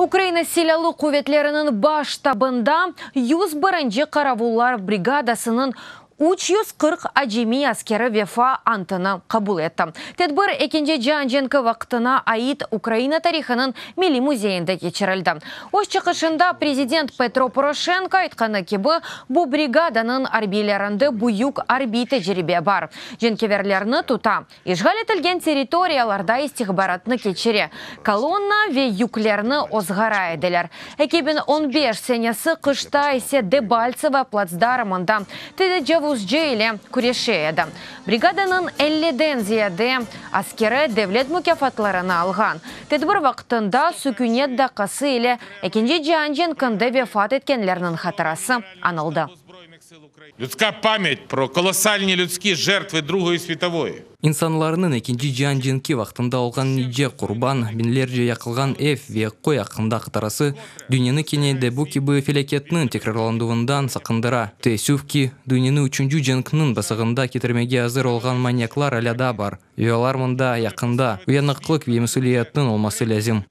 Ukraina Silâlı quvetleriniñ Baş ştabında 101-nci qaravullar brigadasınıñ 340 acemiy askeri Vefa antını qabul etti. Tedbir Ekinci cian cenki vaqtına ait Ukraina tarihınıñ milliy müzeyinde keçirildi. Öz çıqışında prezident Petro Poroşenko aytqanı kibi, bu brigadanıñ arbiylerinde büyük arbiy tecribe bar, cenkâverlerni tuta, İşğal etilgen territoriyalarda istihbaratnı keçire, kolonna ve yüklerni ozğara ediler. 2015 senesi qışta ise Debaltsevo platsdarmında tecavuzcı ile küreşe edi. Brigadanıñ elliden ziyade askeri devlet mukâfatlarını alğan. Tedbir vaqtında sükünet daqqası ile Ekinci cian cenkinde vefat etkenlerniñ hatırası añıldı. Людська пам'ять про колосальні людські жертви Другої світової. İnsanlarnıñ Ekinci cian cenki vaqtında olğan nice qurban, biñlerce yaqılğan ev ve köy aqqında hatırası dünyanı kene de bu kibi felâketniñ tekrarlanuvından saqındıra. Teessüf ki, dünyanı üçünci cenkniñ basağında ketirmege azır olğan manyaklar alâ daa bar. Ve olar mında, yaqında. Uyanıqlıq ve mesüliyetniñ olması lâzim.